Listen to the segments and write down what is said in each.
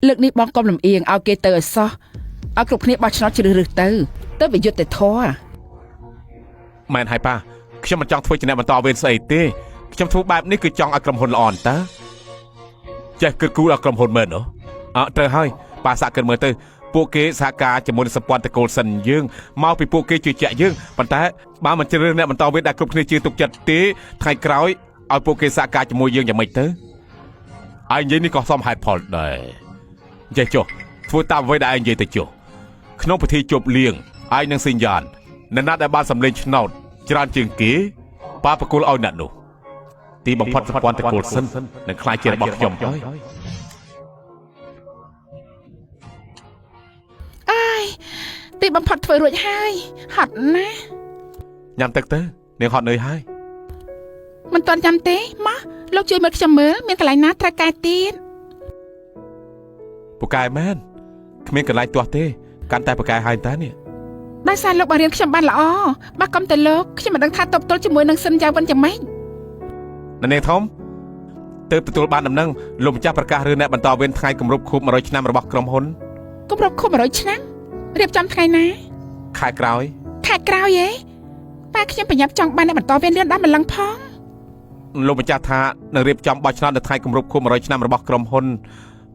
លើកនេះបងកុំលំអៀងឲ្យគេទៅឲ្យសោះឲ្យគ្រប់គ្នាបោះឆ្នោតជ្រើសរើសទៅទៅវាយុត្តិធម៌ មែនហើយប៉ាខ្ញុំមិនចង់ធ្វើជាអ្នកបន្តវេនស្អីទេខ្ញុំធ្វើបែបនេះគឺចង់ឲ្យក្រុមហ៊ុនល្អអន្តើចេះគិតគូរដល់ក្រុមហ៊ុនមែនហ៎អើត្រូវហើយប៉ាសាក់គិតមើលទៅពួកគេសហការជាមួយនឹងសម្ព័ន្ធតកូលសិនយើងមកពីពួកគេជឿជាក់យើងប៉ុន្តែបើមិនជ្រើសរើសអ្នកបន្តវេនដែលគ្រប់គ្នាជឿទុកចិត្តទេថ្ងៃក្រោយឲ្យពួកគេសហការជាមួយយើងយ៉ាងម៉េចទៅឯងនិយាយនេះក៏សមហេតុផលដែរចេះចុះធ្វើតាមអ្វីដែលឯងនិយាយទៅចុះក្នុងពិធីជប់លៀងឯងនឹងសញ្ញាណអ្នកណាដែលបានសម្លេងឆ្នោតច្រើនជាងគេប៉ាប្រគល់ឲ្យអ្នកនោះទីបំផុតសម្ព័ន្ធតកូលសិននឹងក្លាយជារបស់ខ្ញុំហើយ អើយទីបំផុតធ្វើរួចហើយហត់ណាស់ ញ៉ាំទឹកទៅនាងហត់នឿយហើយ មិនទាន់ចាំទេមកលោកជួយមើលខ្ញុំមើលមានកន្លែងណាត្រូវកែទៀត ពូកែមែនគ្មានកន្លែងទាស់ទេកាន់តែពូកែហើយតានេះ ដោយសារលោកបង្រៀនខ្ញុំបានល្អបើកុំតែលោកខ្ញុំមិនដឹងថាតបទល់ជាមួយនឹងសិនយ៉ាវិនយ៉ាងម៉េច អ្នកនាងធំទើបទទួលបានដំណឹងលោកម្ចាស់ប្រកាសរឿងអ្នកបន្តវេនថ្ងៃគម្រប់ខួប100ឆ្នាំរបស់ក្រុមហ៊ុន គម្រប់ខួប100ឆ្នាំរៀបចំថ្ងៃណា ខែក្រោយ ខែក្រោយហ៎ប៉ាខ្ញុំប្រញាប់ចង់បានអ្នកបន្តវេនលឿនដល់ម្លឹងផង លោកម្ចាស់ថានឹងរៀបចំបោះឆ្នោតនៅថ្ងៃគម្រប់ខួប100ឆ្នាំរបស់ក្រុមហ៊ុន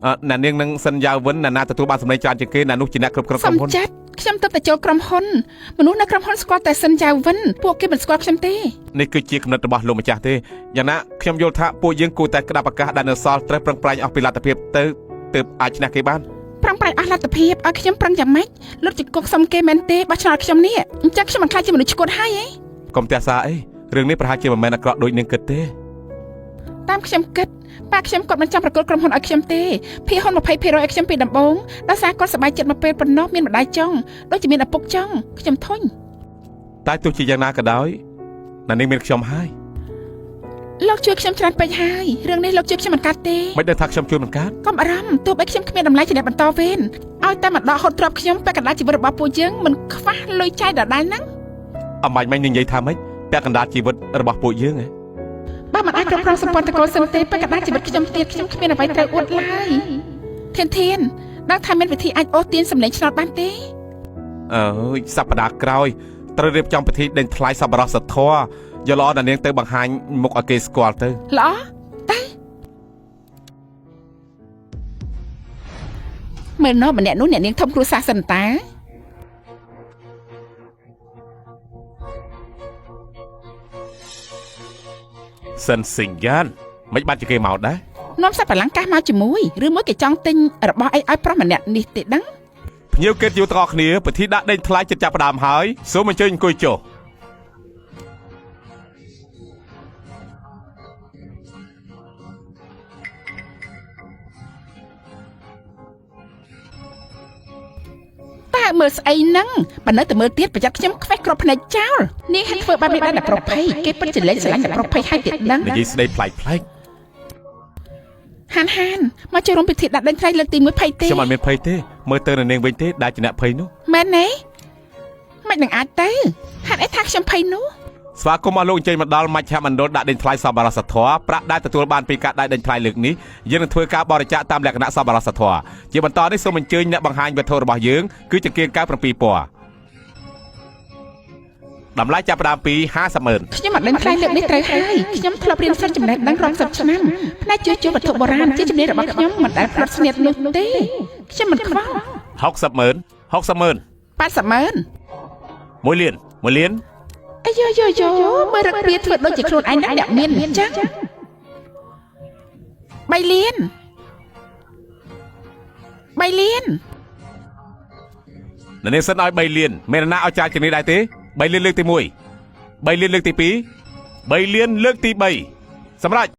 អឺអ្នកនាងនឹងសិនយ៉ាវិនអ្នកណាទទួលបានសម្លេងច្រើនជាងគេអ្នកនោះជាអ្នកគ្រប់គ្រងក្រុមហ៊ុន សំចិត្តខ្ញុំទៅតែចូលក្រុមហ៊ុនមនុស្សនៅក្រុមហ៊ុនស្គាល់តែសិនយ៉ាវិនពួកគេមិនស្គាល់ខ្ញុំទេ នេះគឺជាគំនិតរបស់លោកម្ចាស់ទេយ៉ាងណាខ្ញុំយល់ថាពួកយើងគួរតែក្តាប់ឱកាសដែលនៅសល់ត្រូវប្រឹងប្រែងអស់ពីលទ្ធភាពទៅទើបអាចឈ្នះគេបាន ប្រឹងប្រែងអស់លទ្ធភាពឲ្យខ្ញុំប្រឹងយ៉ាងម៉េចលុតជង្គង់សុំគេមែនទេបោះឆ្នោតខ្ញុំនេះអញ្ចឹងខ្ញុំមិនខ្លាចជាមនុស្សឈួតហើយហី កុំទះសាអីរឿងនេះប្រហែលជាមិនមែនអាក្រក់ដូចនាងគិតទេ តាមខ្ញុំគិតប៉ាខ្ញុំគាត់មិនចង់ប្រគល់ក្រុមហ៊ុនឲ្យខ្ញុំទេភាគហ៊ុន20%ឲ្យខ្ញុំពីដំបូងដោយសារគាត់សប្បាយចិត្តមកពេលប៉ុណ្ណោះមានម្ដាយចង់ដូចជាមានឪពុកចង់ខ្ញុំធុញ តែទោះជាយ៉ាងណាក៏ដោយអ្នកនាងមានខ្ញុំហើយ លោកជួយខ្ញុំច្រើនពេកហើយរឿងនេះលោកជួយខ្ញុំមិនកាត់ទេ មិនដឹងថាខ្ញុំជួយមិនកើត កុំអារម្មណ៍ទោះបីខ្ញុំគ្មានតម្លៃជាអ្នកបន្តវេនឲ្យតែមកដកហូតទ្រព្យខ្ញុំពាក់កណ្ដាលជីវិតរបស់ពួកយើងមិនខ្វះលុយចាយដដែលហ្នឹង អំបញ្ញមិញនឹងនិយាយថាម៉េចពាក់កណ្ដាលជីវិតរបស់ពួកយើងហ៎ បើមិនអាចគ្រប់គ្រងសម្ព័ន្ធតកូលសិនទេពាក់កណ្ដាលជីវិតខ្ញុំទៀតខ្ញុំគ្មានអ្វីត្រូវអួតឡើយធានធានដឹងថាមានវិធីអាចអូសទាញសម្លេងឆ្នោតបានទេ អើយសប្តាហ៍ក្រោយត្រូវរៀបចំពិធីដេញថ្លៃសប្បុរសធម៌យកល្អអ្នកនាងទៅបង្ហាញមុខឲ្យគេស្គាល់ទៅ ល្អទៅមើលណោះម្នាក់នោះអ្នកនាងធំគ្រួសារសិនតា សិនសិញ្ញានមិនបានជាគេមកដែរ នាំសត្វបលាំងកាសមកជាមួយឬមួយគេចង់ទិញរបស់អីឲ្យប្រុសម្នាក់នេះទេដឹង ភ្ញៀវកិត្តិយសទាំងអស់គ្នាពិធីដាក់ដេញថ្លៃជិតចាប់ផ្ដើមហើយសូមអញ្ជើញអង្គុយចុះ តើមើលស្អីហ្នឹងបើនៅតែមើលទៀតប្រយ័ត្នខ្ញុំខ្វេះគ្រាប់ភ្នែកចោលនេះហាក់ធ្វើបែបនេះដែរតែប្រុសភ័យគេពិតជាលេងស្រឡាញ់តែប្រុសភ័យហើយទៀតដឹង និយាយស្ដីប្លែកប្លែក ហានហានមកចូលរួមពិធីដាក់ដេញថ្លៃលើកទី1ភ័យទេ ខ្ញុំអត់មានភ័យទេមើលទៅនៅនាងវិញទេដែលជាអ្នកភ័យនោះ មែនទេមិននឹងអាចទៅហាត់អីថាខ្ញុំភ័យនោះ ស្វាគមន៍អស់លោកអញ្ជើញមកដល់មជ្ឈមណ្ឌលដាក់ដេញថ្លៃសប្បុរសធម៌ប្រាក់ដែលទទួលបានពីការដាក់ដេញថ្លៃលើកនេះយើងនឹងធ្វើការបរិច្ចាគតាមលក្ខណៈសប្បុរសធម៌ជាបន្តនេះសូមអញ្ជើញអ្នកបង្ហាញវត្ថុរបស់យើងគឺចង្គៀង97ពណ៌តម្លៃចាប់ផ្ដើមពី50ម៉ឺន ខ្ញុំអត់ដេញថ្លៃលើកនេះត្រូវហើយខ្ញុំធ្លាប់រៀនសូត្រចំណេះដឹងរាប់សិបឆ្នាំផ្នែកជួសជុលវត្ថុបុរាណជាជំនាញរបស់ខ្ញុំមិនដែលផ្លត់ស្នៀតនោះទេខ្ញុំមិនខ្វល់ 60ម៉ឺន60ម៉ឺន 80ម៉ឺន 1លាន1លាន អាយយោយោមើលរឹកវាធ្វើដូចជាខ្លួនឯងហ្នឹងអ្នកមានអញ្ចឹង3លាន3លាន នៅនេះសិនឲ្យ3លានមាននរណាឲ្យចាយជាងនេះដែរទេ3លានលើកទី1 3លានលើកទី2 3លានលើកទី3សម្រាប់